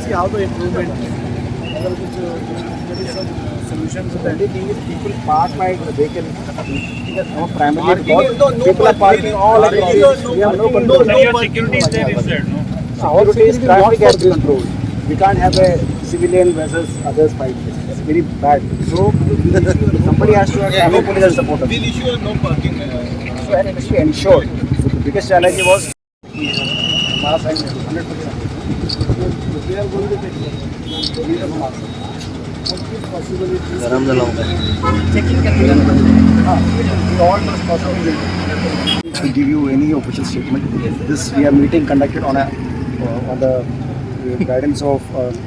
see how the improvement, there is some solution to that. Only thing is people park my vehicle. No, primarily Parking because is no- no people are parking. parking all Parking across. is no We have no parking. control. No, Sir, your security is there inside, no? Security is traffic has to control. We can't have a civilian versus others fight. It's very bad. So somebody has to have traffic police and support us. We'll issue a no parking. So and it has to be ensured. The biggest challenge was हमारा side 100%. We are going to take We have from our side. Possibility. We all those possible to give you any official statement. This we are meeting conducted on a on the guidance of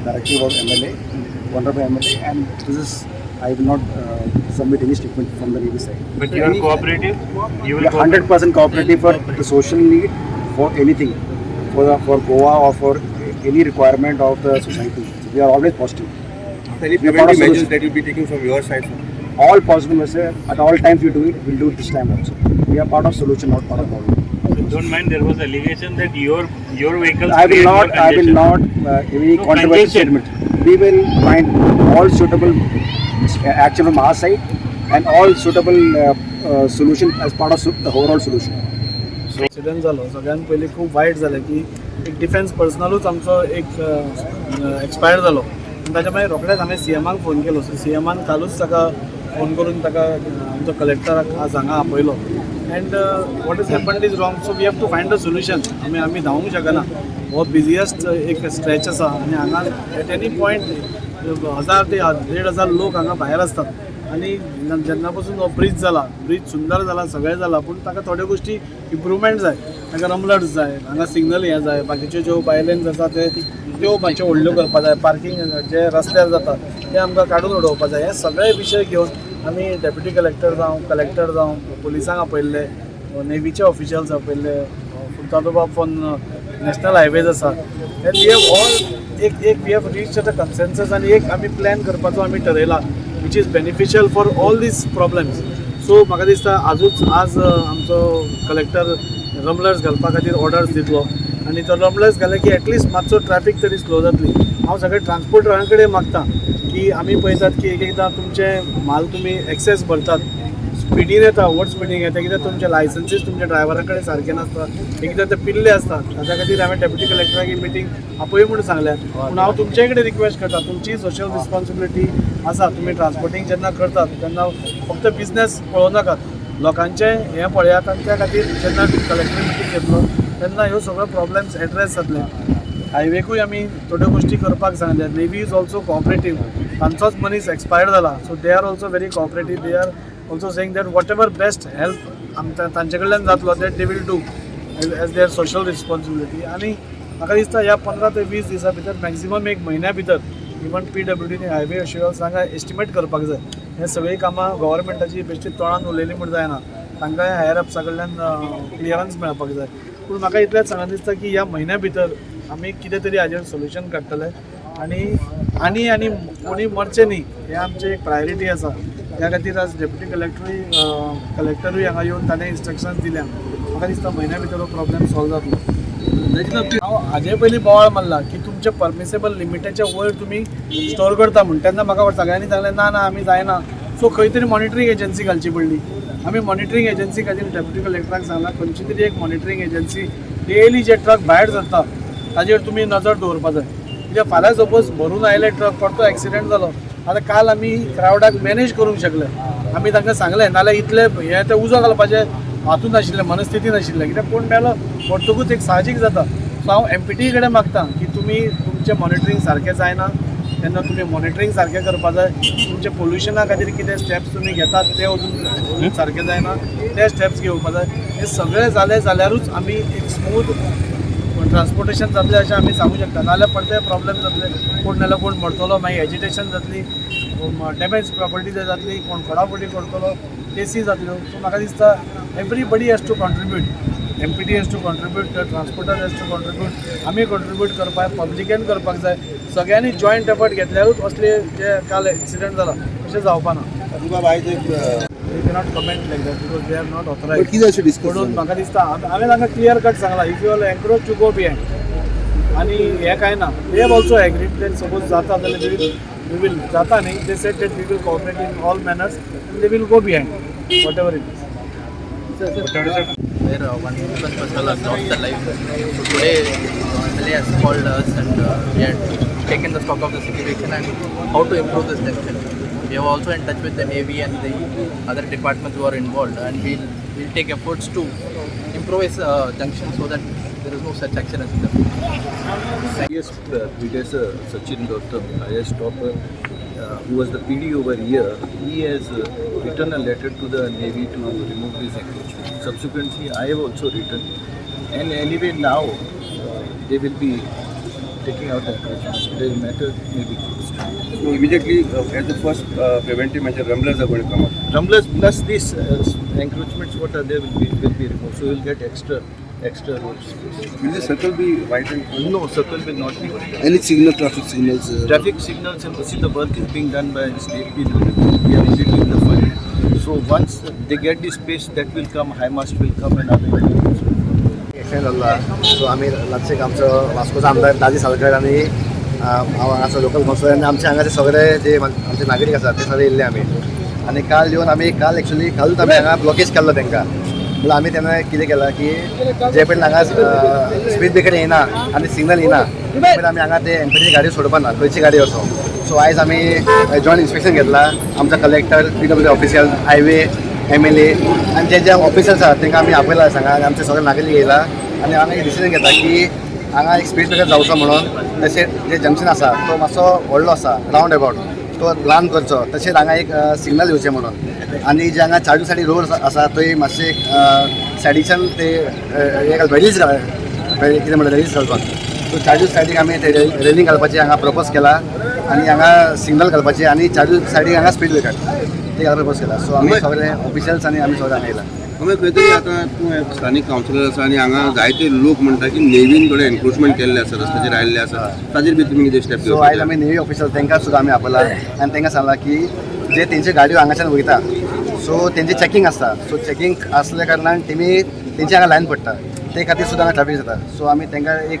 directive of MLA, honorable MLA, and this is I will not submit any statement from the Navy side. But you are cooperative? You We will are 100% cooperative for the social need, for anything, for Goa or for any requirement of the society. So we are always positive. Any We are part of preventive measures solution. that you'll be taking from your side, sir? All possible measures at all times we do it. We'll do it this time also. We are part of solution, not part of problem. Don't mind, there was allegation that your vehicles I will create more not. I will congestion. not any No, controversial congestion. statement. We will find all suitable action from our side and all suitable solution as part of the overall solution. Accident जालो सगळ्यात पयलीं खूब वायट जालें की एक defence पर्सनलूच आमचो एक एक्सपायर जालो. आनी ताच्या मागीर रोखडेच हांवें सी एमाक फोन केलो. सो सी एमान कालूच ताका फोन करून ताका आमचो कलेक्टराक आज हांगा आपयलो. And what is happened is wrong, so we have to find a solution. आमी धांवूंक शकना. हो बिजिएस्ट एक स्ट्रेच आसा आनी हांगा एट एनी पॉयंट 1000 ते 1500 लोक हांगा भायर आसतात. आनी जेन्ना पासून हो ब्रीज जाला, ब्रीज सुंदर जाला, सगळें जाला, पूण ताका थोड्यो गोश्टी इम्प्रुवमेंट जाय. ताका रमलट्स जाय, हांगा सिग्नल हें जाय, बाकीच्यो ज्यो बायलेन्स आसा ते त्यो मातश्यो व्हडल्यो करपा जाय, पार्कींग जे रस्त्यार जाता ते आमकां काडून उडोवपा जाय. हे सगळे विशय घेवन आमी डेप्युटी कलेक्टर जावं, कलेक्टर जावं, पुलिसांक आपयल्ले, नेवीचे ऑफिशियल्स आपयल्ले, फुर्तादोबाब फॉन नॅशनल हायवेज आसा. And we have all एक एक we have reach at a consensus आनी एक आमी प्लॅन करपाचो आमी ठरयला, which is beneficial for all these problems. So म्हाका दिसता आजूच आज आमचो कलेक्टर रमलर्स घालपा खातीर ऑर्डर्स दितलो आनी तो रमलर्स घाले की एटलिस्ट मातसो ट्रॅफिक तरी स्लो जातली. हांव सगळे ट्रान्सपोर्टरां कडेन मागता की आमी पळयतात की एक एकदां तुमचे म्हाल तुमी एक्सेस भरतात, स्पिडीन येता, ओवर स्पिडींग येता, कित्याक तुमचे लायसन्सीस तुमच्या ड्रायव्हरा कडेन सारके नासता, एकदां ते पिल्ले आसता. ताच्या खातीर हांवें डेप्युटी कलेक्टराक ही मिटींग आपय म्हूण सांगल्या. पूण हांव तुमचे कडेन रिक्वेस्ट करता, तुमची सोशल रिस्पॉन्सिबिलिटी आसा, तुमी ट्रान्सपोर्टींग जेन्ना करतात तेन्ना फक्त बिजनेस पळोवं नाकात, लोकांचें हें पळयात. आनी त्या खातीर जेन्ना कलेक्टर मिटींग घेतलो तेन्ना ह्यो सगळ्यो प्रॉब्लम्स एड्रेस जातले. हायवेकूय आमी थोड्यो गोश्टी करपाक सांगल्या. Navy is also cooperative. तांचोच मनीस एक्सपायर जाला, so they are also very cooperative. They are also saying that whatever best help आमकां तांचे कडल्यान जातलो, that they will do as their social responsibility. आनी म्हाका दिसता ह्या 15 ते 20 दिसां भितर, मॅक्झिमम एक म्हयन्या भितर, इवन पीडब्ल्यूडीन हायवे ऑफिशियल्स हांगा एस्टिमेट करपाक जाय. हे सगळीं कामां गव्हर्मेंटाची बेश्टी तोंडान उलयली म्हूण जायना, तांकां हायर अपसा कडल्यान क्लियरन्स मेळपाक जाय. पूण म्हाका इतलेंच सांगन दिसता की ह्या म्हयन्या भितर आमी कितें तरी हाजेर सोल्युशन काडटले आनी आनी आनी कोणी मरचें न्ही हें आमचें एक प्रायोरिटी आसा. त्या खातीर आज डेप्युटी कलेक्टरूय कलेक्टरूय हांगा येवन ताणें इन्स्ट्रक्शन्स दिल्या. म्हाका दिसता म्हयन्या भितर हो प्रॉब्लेम सॉल्व जातलो. हांव हाजे पयलीं बोवाळ मारला की तुमच्या परमिसेबल लिमिटाच्या वयर तुमी स्टोर करता म्हूण. तेन्ना म्हाका सगळ्यांनी सांगलें, ना ना, आमी जायना. सो खंय तरी मॉनिटरींग एजन्सी घालची पडली. आमी मॉनिटरींग एजन्सी खातीर डेप्युटी कलेक्टराक सांगलां, खंयची तरी एक मॉनिटरींग एजन्सी, डेली जे ट्रक भायर सरता ताजेर तुमी नजर दवरपा जाय. कित्याक फाल्यां सपोज भरून आयले ट्रक, परतो एक्सिडंट जालो. आतां काल आमी क्रावडाक मॅनेज करूंक शकले, आमी तांकां सांगलें, नाल्यार इतले हे ते उजो घालपाचें हातूंत नाशिल्लें, मनस्थिती नाशिल्लें, कित्याक कोण मेलो मरतकूच एक साहजीक जाता. सो हांव एमपीटी कडेन मागता की तुमी तुमचें मॉनिटरींग सारकें जायना तेन्ना तुमी मॉनिटरींग सारकें करपा जाय. तुमच्या पोल्युशना खातीर कितें स्टेप्स तुमी घेतात ते अजून अजून सारके जायना, ते स्टेप्स घेवपा जाय. हे सगळें जालें जाल्यारूच आमी एक स्मूथ ट्रान्सपोर्टेशन जातलें अशें आमी सांगू शकता. नाजाल्यार परते प्रॉब्लेम जातले, कोण नाल्यार कोण मरतलो, मागीर एजिटेशन जातली, डॅमेज प्रॉपर्टी जातली, कोण फोडाफोडी करतलो, केसी जातल्यो. सो म्हाका दिसता everybody has to contribute. MPT has to contribute, the transporter has to contribute, आमी कॉन्ट्रिब्यूट करपाक, पब्लिकेन करपाक जाय. सगळ्यांनी जॉयंट एफर्ट घेतल्यारूच असले जे काल एक्सिडंट जाला तशें जावपा ना. तुका आयज एक They cannot comment like that because they are not authorized. कितें अशें डिस्कस म्हणून म्हाका दिसता हांवें तांकां क्लियर कट सांगलां, if you are encroach, you go behind. आनी हें कांय ना. They have also agreed that suppose जाता जाल्यार we will जाता न्ही, they said that we will cooperate in all manners and they will go behind whatever it is. Where one defense person has lost their life. So today, MLA has called us and we had taken the stock of the situation and how to improve this junction. We are also in touch with the Navy and the other departments who are involved, and we'll take efforts to improvise junction so that there is no such accidents in the future. Yes, predecessor Sachin Gautam, IAS topper, who was the PD over here, he has written a letter to the Navy to remove this encroachment. Subsequently, I have also written, and anyway now they will be taking out the encroachment. The matter may be closed. So immediately, as the first preventive measure, rumblers are going to come up. Rumblers plus these encroachments, what are there, will be removed. So we will get extra road space. Will the circle be widened? No, circle will not be widened. Any signal, traffic signals? Traffic signals, and see, the work is being done by state PWD. We are only doing the fund. So once they get the space, that will come, high mast will come and other equipments will come. Accident जाल्लो. So आमी लागचे आमचो वास्कोचो आमदार दाजी सालकर आनी हांव हांगाचो local councillor आनी आमचे हांगाचे सगळे जे आमचे नागरीक आसात ते सगळे येयल्ले आमी. आनी काल येवन आमी काल एक्चुली कालूच आमी हांगा ब्लॉकेज केल्लो तांकां. म्हणल्यार आमी तेन्ना कितें केलां की जे पयलीं हांगा स्पीड ब्रेकर येयना आनी सिग्नल येयना ते पयलीं आमी हांगा ते एमपीटी गाडी सोडपा ना, खंयची गाडी असो. सो आयज आमी जॉयंट इन्स्पेक्शन घेतला. आमचो collector, PW official, highway, MLA आनी जे जे ऑफिसर्स आसात तांकां आमी आपयला सांगा आनी आमचे सगळे नागरीक येयला आनी हांगा एक डिसिजन घेता की हांगा एक स्पीड ब्रेकर जावचो म्हणून. तशेंच जे जंक्शन आसा तो मातसो व्हडलो आसा, रावंड अबाउट, तो ल्हान करचो. तशेंच हांगा एक सिग्नल येवचें म्हणून. आनी जे हांगा चारूय सायडी रोड आसा थंय मातशे सायडीच्यान ते हे रेलीज घाल, कितें म्हणटा, रेलीज घालपाक. सो चारूय सायडीक आमी ते रेलिंग घालपाची हांगा प्रपोज केला आनी हांगा सिग्नल घालपाची आनी चारूय सायडीक हांगा स्पीड ब्रेकर ते घालपाक प्रपोज केला. सो आमी सगळे ऑफिशियल्स आनी आमी सगळे हांगा येयला. आमी खंय तरी आतां तूं एक स्थानीक कावन्सिलर आसा आनी हांगा जायते लोक म्हणटा की नेवीन थोडे एनक्रोचमेंट केल्ले आसा, रस्त्याचेर आयिल्ले आसा, ताजेर बी तुमी कितें स्टेप सो आयज आमी नेवी ऑफिसर तांकां सुद्दां आमी आपयला आनी तांकां सांगलां की जे तेंच्यो गाडयो हांगाच्यान वयता सो तेंचें चॅकींग आसता. सो चॅकींग आसल्या कारणान तेमी तेंचे हांगा लायन पडटा, ते खातीर सुद्दां हांगा ट्राफीक जाता. सो आमी तांकां एक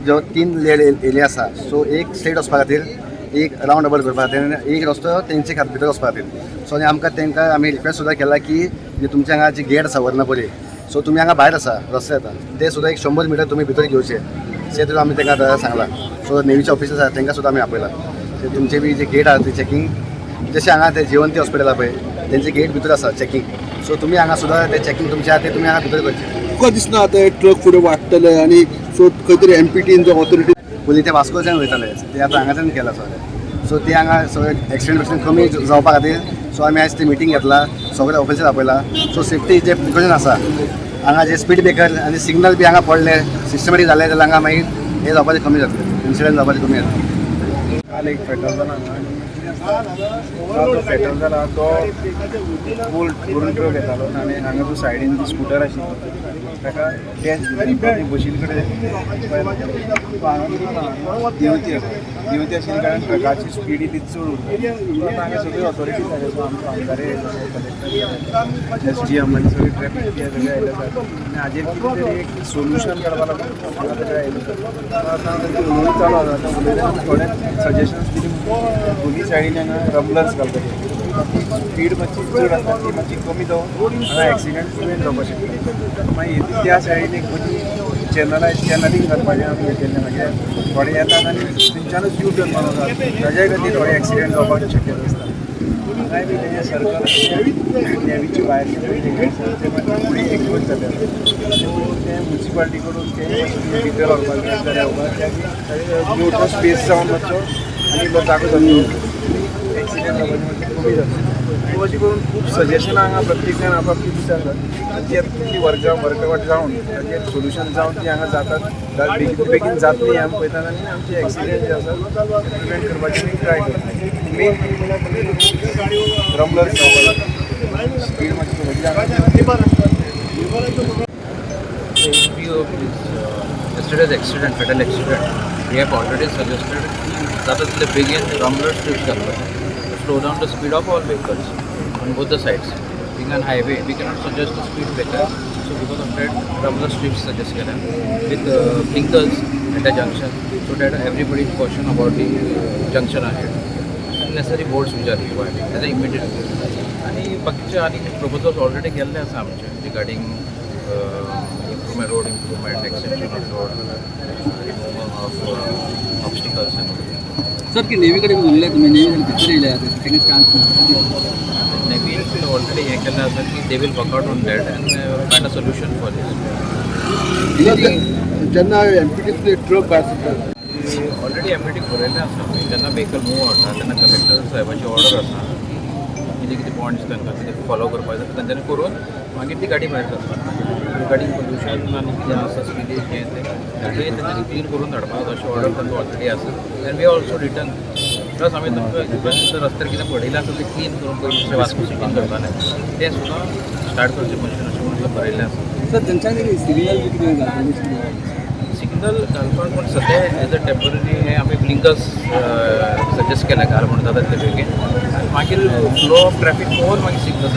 जो 3 लेन एरिया आसा, सो एक स्ट्रेट वचपा खातीर, एक रावंड अबाउट करपा खातीर आनी एक रस्तो तेंचे खातीर भितर वचपा खातीर. सो आनी आमकां तांकां आमी रिक्वेस्ट सुद्दां केला की जे तुमच्या हांगा जी गेट आसा वर्णपरी, सो तुमी हांगा भायर आसा रस्ते येता ते सुद्दां एक 100 मिटर तुमी भितर घेवचे ते सुद्दां आमी तांकां आतां सांगलां. सो नेवीचे ऑफिसर्स आसा तांकां सुद्दां आमी आपयला. ते तुमचे बी जे गेट आसा ते चॅकींग, जशें हांगा ते जिवंती हॉस्पिटल आहा पळय तेंचे गेट भितर आसा चॅकींग, सो तुमी हांगा सुद्दां ते चॅकींग तुमचें आहा ते तुमी हांगा भितर करचें. तुका दिसना आतां हे ट्रक फुडें वाडटले आनी सो खंय तरी एमपीटीन जो ऑथॉरिटी पयलीं ते वास्कोच्यान वयताले ते आतां हांगाच्यान केला सगळें. सो ते हांगा सगळें एक्सिडंट बिक्सिडंट कमी जावपा खातीर सो आमी आयज ती मिटींग घेतला, सगळे ऑफिसर आपयला. सो सेफ्टी जे प्रिकॉशन आसा हांगा जे स्पीड ब्रेकर आनी सिग्नल बी हांगा पडले सिस्टमॅटीक जाले जाल्यार हांगा मागीर हे जावपाचें कमी जातलें, इन्सिडंट जावपाचें कमी जातलें. काल एक फेटल जाला हांगा, तो फेटल जाला तो बोल्ट करून ट्रक येतालो आनी हांगा तो सायडीन ती स्कुटर आशिल्ली ताका डॅश दिली, बशीन कडेन हांगा देंवती आसा, देंवती आशिल्ल्या कारणान ट्रकाची स्पीड ती चड उरता. सो आतां हांगा सगळी ऑथॉरिटीज आसा, सो आमचो आमदार कलेक्टर, SDM आनी सगळी ट्रॅफीक सगळे आयले आसा आनी हाजेर कितें तरी एक सोल्युशन काडपा लागून हांगा सगळे आयले आसा. आतां उलोवणी चालू आसा, आतां उलयतना थोडे सजेशन्स दिली. दोनी सायडीन हांगा रंबलर्स घालपाचे, ती स्पीड मातशी चड आसता ती मातशी कमी जावन हांगा एक्सिडंट प्रिवेंट जावपाक शकता. मागीर त्या सायडीन एक बरी चॅनलींग घालपाचें आमी हें केल्लें, मागीर थोडे येतात आनी थंयच्यानूच यू टर्न मारून वतात, ताज्याय खातीर थोडे एक्सिडंट जावपाक शक्यता आसता. हांगाय बी तेजें सर्कल नेवीचे भायर ते मातशें एक्सपोज जाले, तें मुन्सिपालिटी कडून तें मातशें भितर व्हरपाक जाय, जाल्यार स्पेस जावन मातसो आनी इल्लो जागो जातलो, एक्सिडंट जावपाचें मातशें कमी जातलें. सो अशें करून खूब सजेशनां हांगा प्रत्येक जाण आपआपली दितात आनी ती आतां तितली वर्कआवट जावन ताजेर सोल्युशन जावन ती हांगा जातात, बेगीन बेगीन जातली आमी पळयतात आनी आमचे एक्सिडंट जे आसा ते प्रिवेंट करपाची आमी ट्राय करता. मेन रंबलर्स जावपाक लागता, स्पीड मातशी Yesterday's accident, fatal accident, we have already suggested जाता तितले बेगीन रंबलर स्ट्रिप्स घालपाचे to slow down the speed of all vehicles on both the sides. Being on highway, we cannot suggest the speed breaker. So So because of that rumble strips suggest केल्या with blinkers at the junction so that everybody is caution about the junction ahead and necessary boards which are required as a immediate. आनी बाकीचे आनी proposals already केल्ले आसा आमचे regarding improvement, road improvement, extension of road, removal of obstacles and sir की navy कडेन उलयले तुमी, नेव्ही भितर येयले तांकां चान्स ना. नेव्ही ऑलरेडी हें केल्लें आसा की they will work out on that and find a solution for this. जेन्ना एमपीटींतले ट्रक भायर सरता. ऑलरेडी एमपीटीक बरयल्लें आसा आमी, जेन्ना व्हेकल मूव जाता तेन्ना कलेक्टर साहेबाची ऑर्डर आसा की कितें कितें पॉयंट्स तांकां कितें फॉलो करपाक जाय, तांच्यांनी करून मागीर ती गाडी भायर सरता. रिगार्डींग पोल्युशन आनी कितें आसा स्पिलेज हें तें तें तांच्यांनी क्लीन करून धाडपाक जाय अशी ऑर्डर तांकां ऑलरेडी आसा and we also written. Plus आमी तांकां रस्त्यार कितें पडिल्लें आसा तें क्लीन करून पयलीं वास्को सिटीन करताले तें सुद्दां स्टार्ट करचें मशीन अशें म्हणून बरयल्लें आसा. सर, जंक्शनार सिग्नल बी कितें घालपाचें? सिग्नल घालपाक पण सद्या एज अ टेंपररी हे आमी ब्लिंकर्स सजेस्ट केल्या, घाल म्हणून जाता तितले बेगीन आनी मागीर फ्लो ऑफ ट्रॅफीक पळोवन मागीर सिग्नल.